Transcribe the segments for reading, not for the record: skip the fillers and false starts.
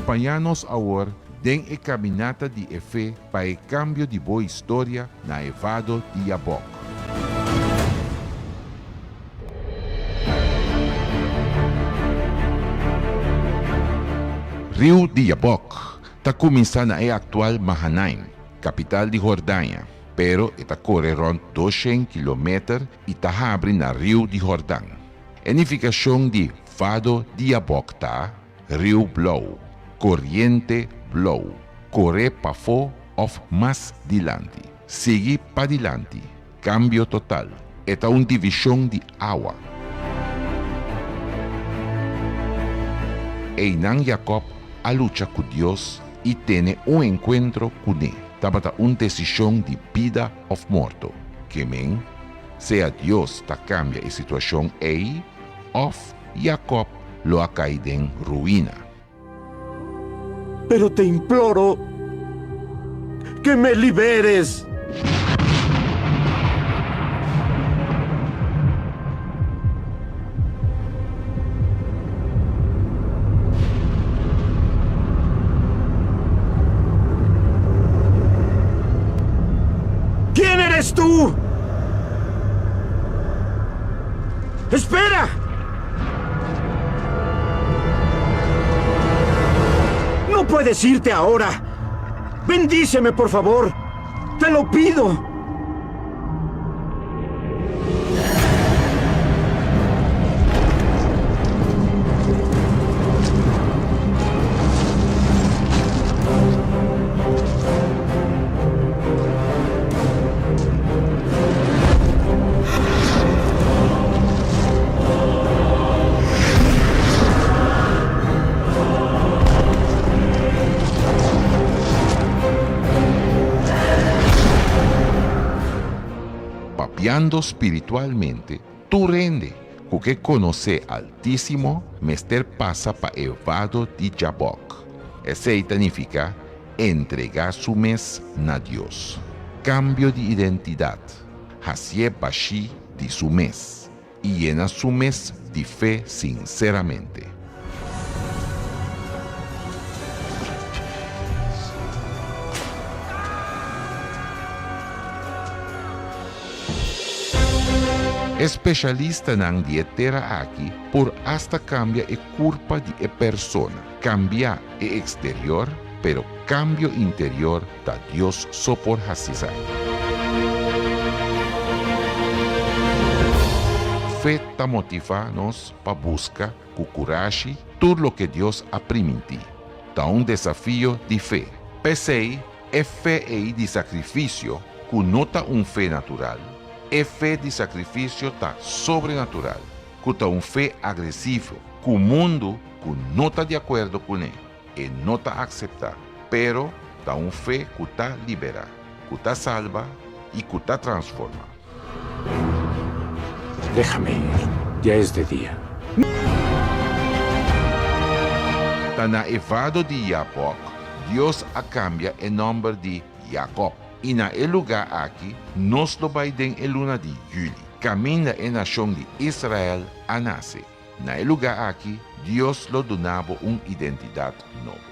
Kompañá nos awor den e kaminata di e fe pa e kambio di bo historia na e Vado di Yabok. Riu di Yabok ta kuminsá na e aktual Mahanaim, kapital di Hordania, pero e ta kore rònt 200 kilometer i ta habri na Riu di Hordan. E nifikashon di Vado di Yabok ta, Riu blou, koriente blou, kore pafó òf mas dilanti, sigui padilanti, kambio total. E ta un divishon di awa. Einan Jakòb a lucha ku Dios i tene un enkuentro kuné. Tabata un desishon di bida òf morto. Ke men, sea Dios ta kambia e situashon ei òf Jakòb lo a kai den ruina. Pero te imploro que me liberes. ¿Quién eres tú? ¡Espera! No puedes irte ahora. Bendíceme, por favor. Te lo pido. Papiando spiritualmente, tur hende ku ke konosé Altísimo mester pasa pa e vado di Jabòk. Esei ta nifiká entregá su mes na Dios. Kambio di identidat, hasié bashí di su mes i yena su mes di fe sinseramente. E speshalistanan di e tera aki por asta kambia e kurpa di e persona, kambia e eksterior, pero kambio interior ta Dios so por hasi esaki. Fe ta motivá nos pa buska ku kurashi tur loke Dios a primintí. Ta un desafio di fe. P'esei, e fe ei di sakrifisio, ku no ta un fe natural, e fe di sakrifisio ta sobrenatural, ku ta un fe agresivo, ku mundu ku no ta di akuerdo kuné, e no ta akseptá, pero ta un fe ku ta liberá, ku ta salba i ku ta transformá. Déjame ir, ya es de dia. Ta na e vado di Yabok Dios a kambia e nòmber di Yakòb, i na e lugá aki nos lo bai den e luna di yüli, kaminda e nashon di Israel a nase. Na e lugá aki, Dios lo duna bo un identidat nobo.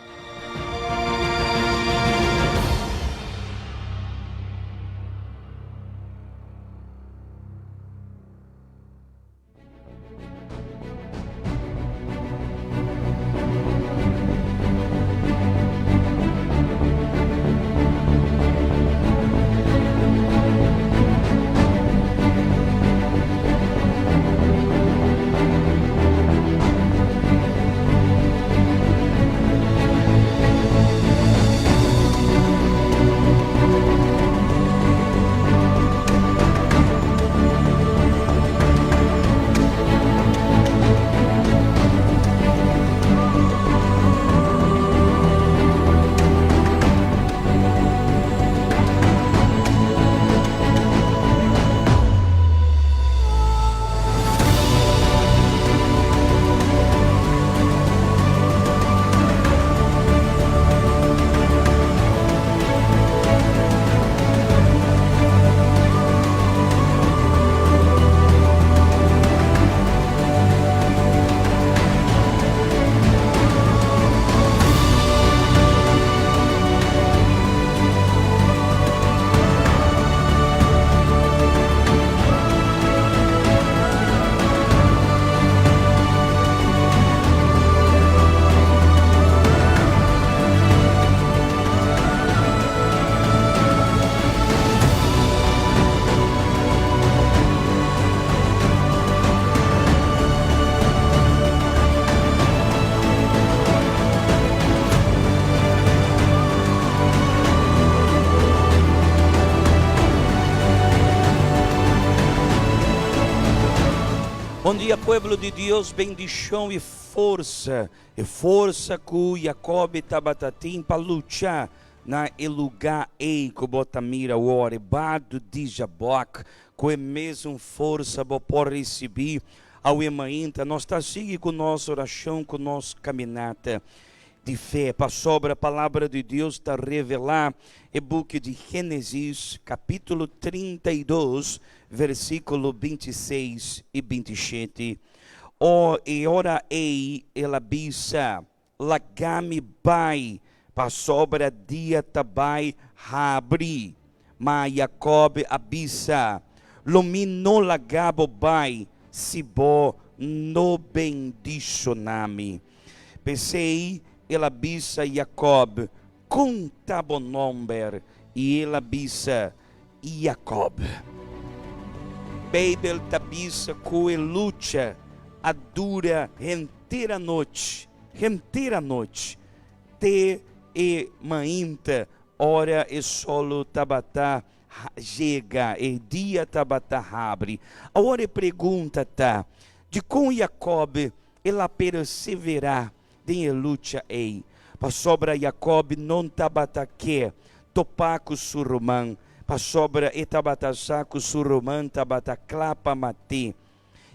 Bon dia pueblo di Dios bendicion y forsa e forsa cu Jacob tabata tin pa lucha na e luga ey cu bo ta mira awor e bado di Jabok cu e mesun forsa bo por ricibi awe mainta nos ta sigui cu nos oracion cu nos caminata di fe pasobra palabra di Dios ta revela e buki di Genesis capitulo 32 versíkulo 26 i 27. O, e ora ei el a bisa, Laga mi bai, pasobra dia ta bai habri. Ma Jakòb a bisa, Lo mi no laga bo bai si bo no bendishoná mi. P'esei el a bisa Jakòb, Kon ta bo nòmber? I el a bisa, Jakòb. Beibel ta bisa ku e lucha a dura henter anochi, henter anochi, te e mainta ora e solo tabata yega, e dia tabata habri. Awor e pregunta ta, Dikon Jakòb el a perseverá den e lucha ei? Pasobra Jakòb no tabata ke topa ku su ruman, pasobra e tabata sa ku su ruman tabata kla pa mat'é.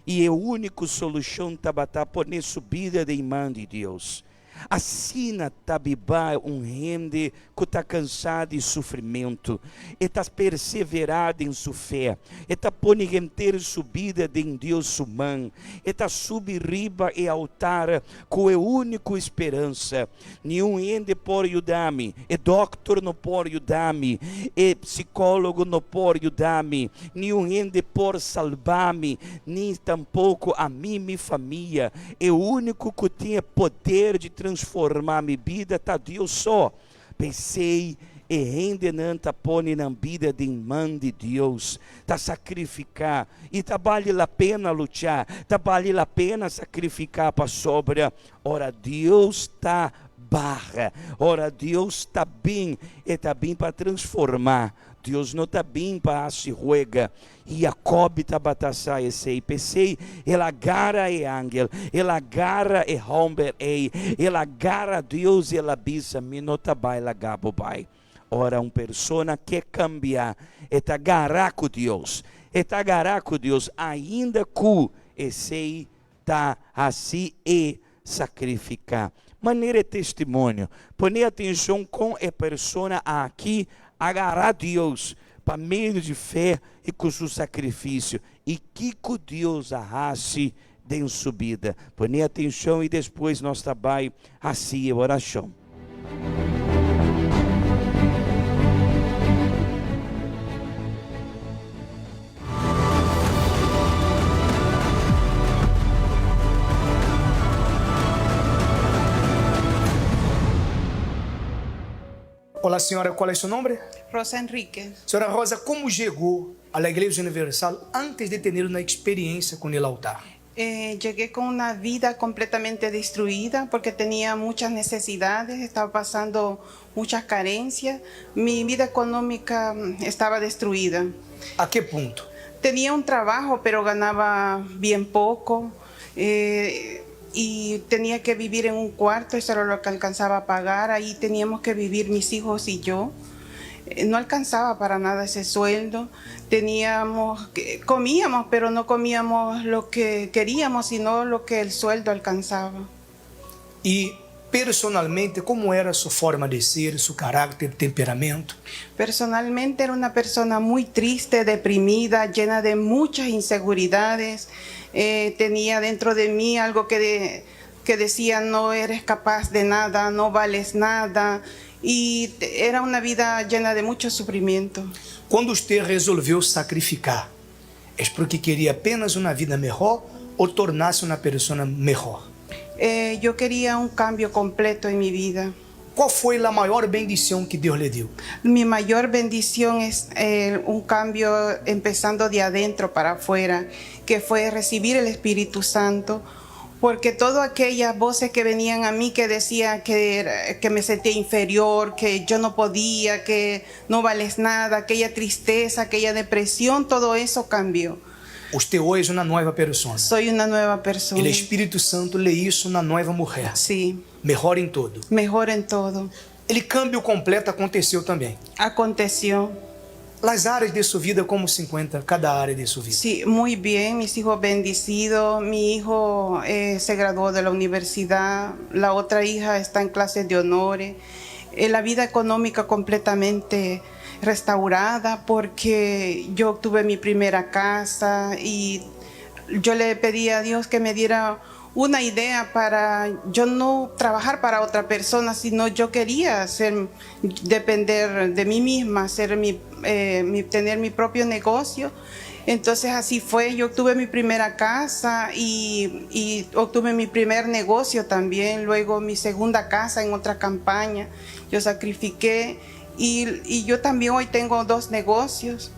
I e úniko solushon tabata pone su bida den man di Dios. Asina ta biba un hende ku ta kansá di sufrimentu. E ta perseverá den su fe. E ta pone henter su bida den Dios su man. E ta subi riba e altar ku e úniko speransa. Niun hende por yuda mi. E dòkter no por yuda mi. E psikólogo no por yuda mi. Niun hende por salba mi, ni tampoko ami mi famia. E úniko ku tin e poder di transformá mi bida ta Dios so. P'esei e hendenan ta pone nan bida den man di Dios, ta sakrifiká. I ta bali la pena luchá, ta bali la pena sakrifiká pasobra ora Dios ta baha, ora Dios ta bin, e ta bin pa transformá. Dios no ta bin pa hasi huega. I Jacob tabata sa esei. P'esei el a gara e angel, el a gara e hòmber ei, el a gara Dios i el a bisa, Mi no ta bai laga bo bai. Ora un persona ke kambia, e ta gara ku Dios. E ta gara ku Dios ainda ku esei ta hasi e sakrifiká. Manera e testimonio, pone atenshon kon e persona aki a gara Dios pa medio di fe i ku su sakrifisio, i kiko Dios a hasi den su bida. Pone atenshon i despues nos ta bai hasi e orashon. Hola señora, cual es su nombre? Rosa Enriquez. Señora Rosa, como llegó a la Iglesia Universal antes de tener una experiencia con el altar? Eh, llegué con una vida completamente destruida porque tenía muchas necesidades, estaba pasando muchas carencias, mi vida económica mm, estaba destruida. ¿A qué punto? Tenía un trabajo, pero ganaba bien poco. Eh, y tenía que vivir en un cuarto, eso era lo que alcanzaba a pagar, ahí teníamos que vivir mis hijos y yo. Eh, no alcanzaba para nada ese sueldo, teníamos, comíamos, pero no comíamos lo que queríamos, sino lo que el sueldo alcanzaba. Y personalmente, ¿cómo era su forma de ser, su carácter, temperamento? Personalmente era una persona muy triste, deprimida, llena de muchas inseguridades. Eh, tenía dentro de mí algo que, de, que decía no eres capaz de nada, no vales nada. Y era una vida llena de mucho sufrimiento. Quando usted resolveu sacrificar, é porque queria apenas uma vida melhor ou tornar-se uma pessoa melhor? Eh, yo quería un cambio completo en mi vida. Qual foi a maior bendição que Deus lhe deu? Mi mayor bendición es eh, un cambio empezando de adentro para afuera, que fue recibir el Espíritu Santo, porque todas aquellas voces que venían a mí que decían que, era- que me sentía inferior, que yo no podía, que no vales nada, aquella tristeza, aquella depresión, todo eso cambió. Usted hoy es una nueva persona. Soy una nueva persona. El Espíritu Santo le hizo una nueva mujer. Sí. Mejor en todo. Mejor en todo. El cambio completo aconteceu também. Aconteció. Las áreas de su vida, como se encuentra cada área de su vida? Sí, muy bien, mis hijos bendecidos, mi hijo eh, se graduó de la universidad, la otra hija está en clases de honores, eh, la vida económica completamente restaurada porque yo obtuve mi primera casa y yo le pedí a Dios que me diera una idea para yo no trabajar para otra persona, sino yo quería ser, depender de mí misma, ser mi, eh, mi, tener mi propio negocio. Entonces así fue, yo obtuve mi primera casa y, y obtuve mi primer negocio también, luego mi segunda casa en otra campaña. Yo sacrifiqué y, y yo también hoy tengo dos negocios.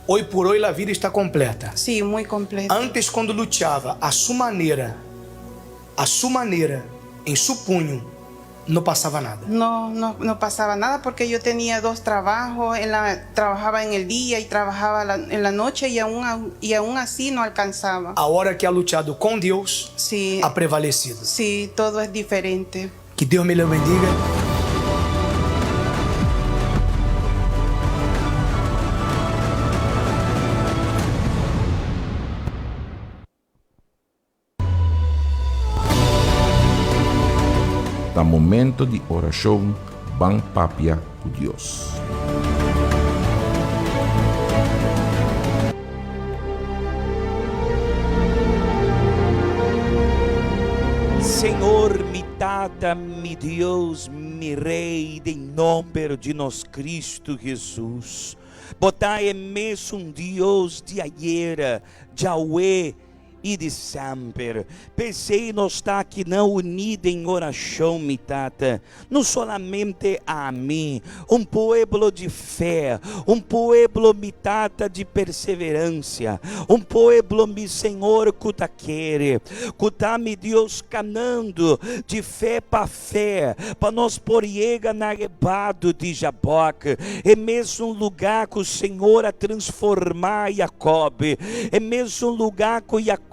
Hoy por hoy la vida está completa. Sí, muy completa. Antes, quando luchava a sua maneira, a sua maneira, em su punho, não passava nada. No, no, no pasaba nada porque yo tenía dos trabajos, en la, trabajaba en el día y trabajaba la- en la noche y aún, y aún así no alcanzaba. A hora que ha luchado com Deus, Sí, ha prevalecido. sí, todo es diferente. Que Deus me lo bendiga. Ta momento di orashon, ban papia ku Dios. Señor mi Tata, mi Dios, mi Rey, den nomber di nos Cristo Jesus. Bo ta e mesun Dios di ayera, djawe i di semper. P'esei nos ta akinan uní den orashon, mi Tata, no solamente ami, un pueblo di fe, un pueblo, mi Tata, di perseveransia, un pueblo, mi Señor, ku ta kere, ku ta, mi Dios, kanando di fe pa fe, pa nos por yega na e bado di Jabòk, e mesun lugá ku Señor a transformá Jakòb, e mesun lugá ku Jakòb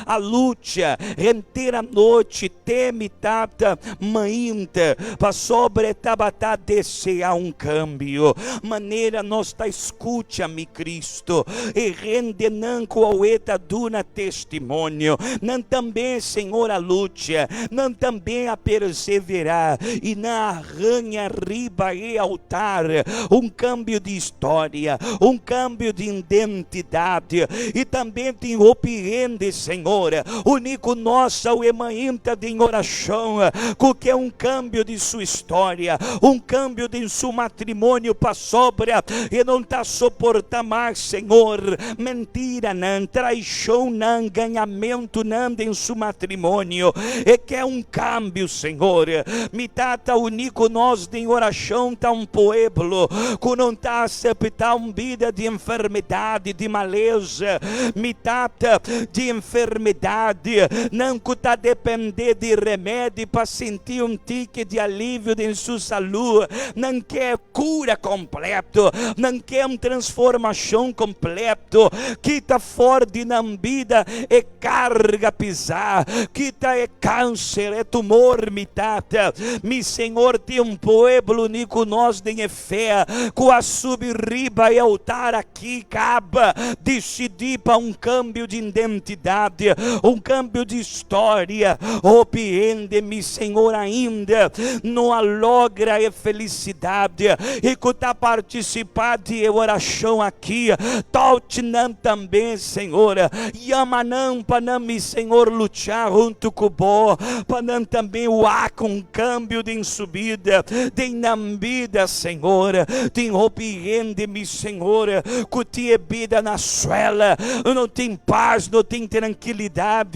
a lucha henter anochi te mi tata mainta, pasobra e tabata deseá un kambio. Manera nos ta skucha, mi Cristo, e hendenan ku awe ta duna testimonio, nan tambe, Señor, a lucha, nan tambe a perseverá i nan a haña riba e altar un kambio di historia, un kambio di identidat. I tambe tin hopi hende, Señor, uní ku nos awe mainta den orashon, ku ke un kambio di su historia, un kambio den su matrimonio pasobra e no ta soporta mas, Señor, mentiranan, traishonnan, gañamentunan den su matrimonio. E ke un kambio, Señor. Mi Tata, uní ku nos den orashon ta un pueblo ku no ta aseptá un bida di enfermedat, di malesa. Mi Tata, di enfermedat, nan ku ta dependé di remedi pa sinti un tiki di alivio den su salú, nan ke kura kompleto, nan ke un transformashon kompleto. Kita for di nan bida e karga pisá, kita e kanser, e tumor, mi Tata. Mi Señor, tin un pueblo uní ku nos den e fe ku a subi riba e altar aki kaba disidí pa un kambio di identidat, un kambio di storia. Hopi hende, mi Señor, ainda no a logra e felisidat i ku ta partisipá di e orashon aki. Touch nan tambe, Señor. Yama nan pa nan, mi Señor, lucha huntu ku Bo, pa nan tambe wak un kambio den su bida, den nan bida, Señor. Tin hopi hende, mi Señor, ku tin e bida na suela, no tin pas, no. tin trankilidat,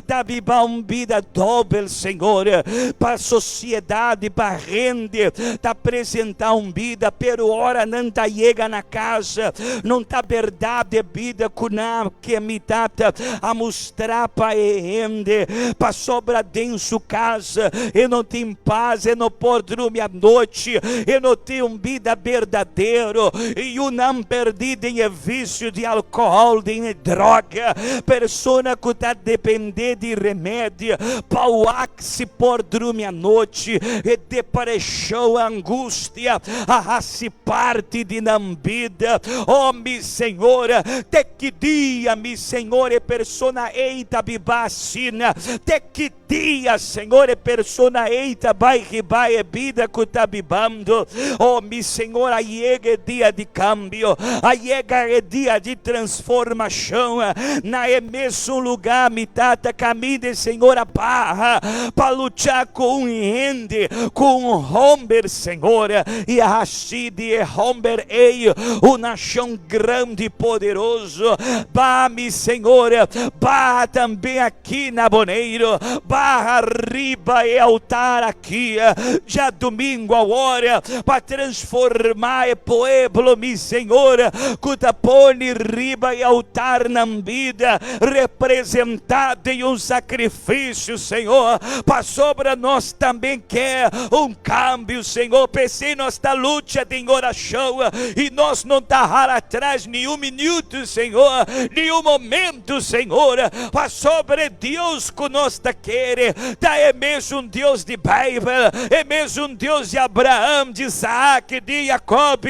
ta biba un bida dobel, Señor, pa sosiedat, pa hende ta presentá un bida, pero ora nan ta yega na kas, no ta bèrdat e bida ku nan ke mi Tata a mustra pa e hende, pasobra den su kas e no tin pas, e no por drumi anochi, e no tin un bida berdadero, i yunan perdí den e visio di alkohòl, den e droga, persona ku ta dependé di remedi pa wak si por drumi anochi, e depreshon, angustia a hasi parti di nan bida. O mi Señor, te ki dia, mi Señor, e persona ei ta biba asina? Te ki dia, Señor, e persona ei ta bai hiba e bida ku ta bibando? O mi Señor, a yega e dia di kambio, a yega e dia di transformashon. Na e mesun lugá mi tata kaminda e Señor a baha pa lucha ku un hende, ku un homber, Señor, i a hasi di e homber ei un nashon grandi i poderoso. Ba, mi Señor, baha tambe aki na Boneiru, baha riba e altar aki djadumingu awor pa transformá e pueblo, mi Señor, ku ta pone riba e altar nan bida representá den un sakrifisio, Señor, pasobra nos tambe ke un kambio, Señor. P'esei nos ta lucha den orashon i nos no ta hala atras niun minuto, Señor, niun momento, Señor, pasobra e Dios ku nos ta kere ta e mesun Dios di Bijbel, e mesun Dios di Abraham, di Isaac, di Jacob.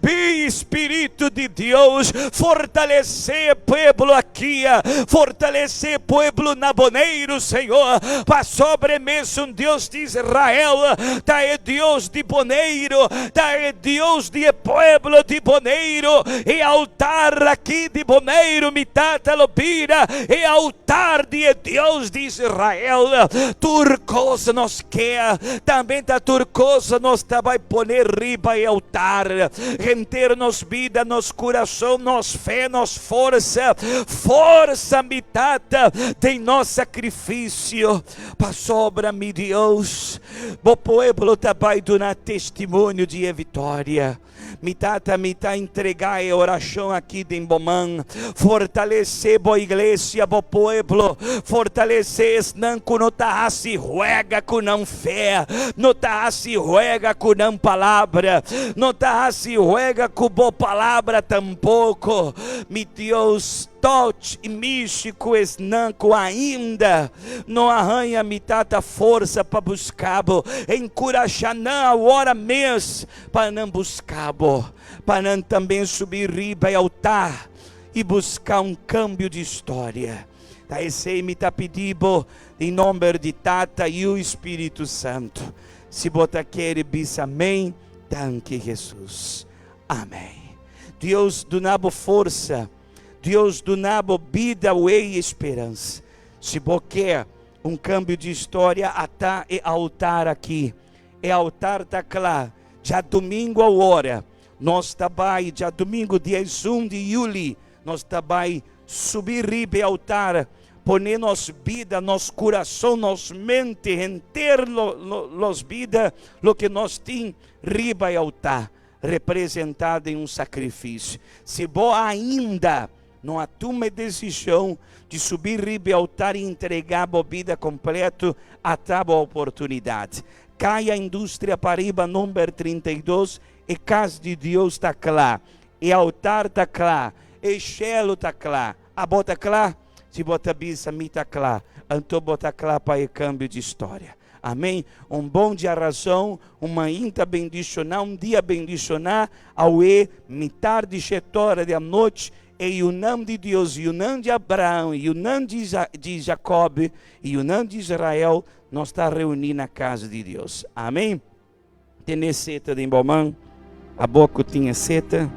Bin, Spiritu di Dios, fortalesé e pueblo aki, fortalesé e pueblo na Boneiru, Señor, pasobra e mesun Dios di Israel ta e Dios di Boneiru, ta e Dios di e pueblo di Boneiru. E altar aki di Boneiru, mi Tata, lo bira e altar di e Dios di Israel. Tur kos nos ke, tambe ta tur kos nos ta bai pone riba e altar. Henter nos bida, nos kurason, nos fe, nos forsa, forsa, mi Tata, den nos sakrifisio. Pasobra, mi Dios, bo pueblo ta bai duna testimonio di e vitoria. Mi Tata, mi ta entregá e orashon aki den bo man. Fortalesé bo iglesia, bo pueblo. Fortalesé esnan ku no ta hasi huega ku nan fe, no ta hasi huega ku nan palabra, no ta hasi huega ku bo palabra tampoko. Mi Dios, Toch i mishi ku esnan ku ainda no a haña mi Tata forsa pa buska bo. Enkurashá nan awor mes pa nan buska bo, pa nan tambe subi riba e altar i buska un kambio di storia. Ta esei mi ta pidi bo den nomber di Tata, Yu i Spiritu Santu. Si bo ta kere bisa amen, danki Hesus. Amen. Dios duna bo forsa. Dios duna bo bida, wei i speransa. Si bo ke un kambio di historia, ata e altar aki. E altar ta kla. Djadumingu awor nos ta bai, djadumingu 11 di yuli, nos ta bai subi riba e altar, pone nos bida, nos kurason, nos mente, henter nos bida, loke nos tin riba e altar. Representá den un sakrifisio. Si bo ainda no a tuma e desishon di subi riba e altar i entregá bo bida kompleto, ata bo oportunidat. Kaya Industria pariba number 32, e kas di Dios ta kla, e altar ta kla, e shelu ta kla. Abo ta kla? Si bo ta bisa mi ta kla, anto bo ta kla pa e kambio di storia. Amén. Un bon djarazon, un mainta bendishoná, un dia bendishoná, awe mitar di shete ora di anochi, e yunan di Dios, yunan di Abraham, yunan di di Jacob i yunan di Israel, nos ta reuní na kas di Dios. Amén. Tene seta den bo man, abo ku tin e seta.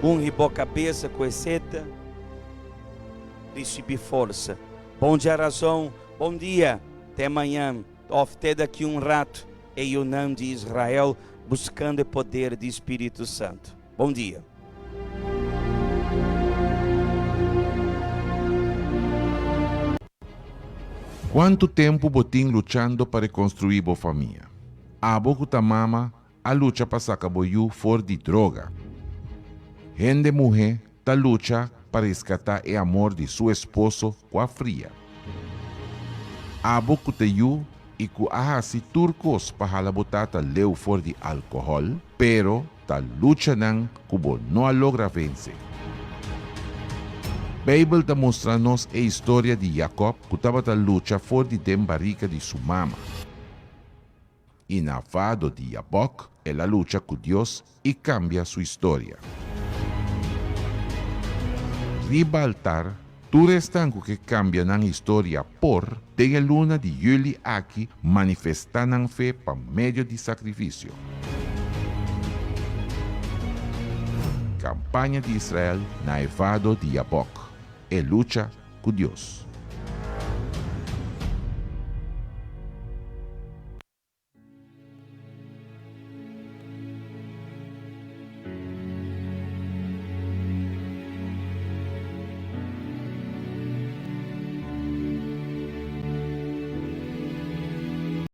Ungi bo kabesa ku e seta, risibi forsa. Bon djarazon, bon dia, te mañan òf te daki un ratu. E yunan di Israel buskando e poder di Spiritu Santu. Bon dia. Kuantu tempu bo tin luchando pa rekonstruí bo famia? Abo ku ta mama a lucha pa saka bo yu for di droga. Hende muhé ta lucha pa reskatá e amor di su esposo ku a fria. Abo ku ta yu i ku a hasi tur kos pa hala bo tata leu for di alkohòl, pero ta luchanan ku bo no a logra vense. Beibel ta mustra nos e historia di Jakòb ku tabata lucha for di den barika di su mama. I na vado di Jabòk el a lucha ku Dios i kambia su historia. Riba altar, tur esnan ku ke kambia nan historia por, den e luna di yüli aki, manifestá nan fe pa medio di sakrifisio. Kampaña di Israel na e vado di Jabòk, e lucha ku Dios.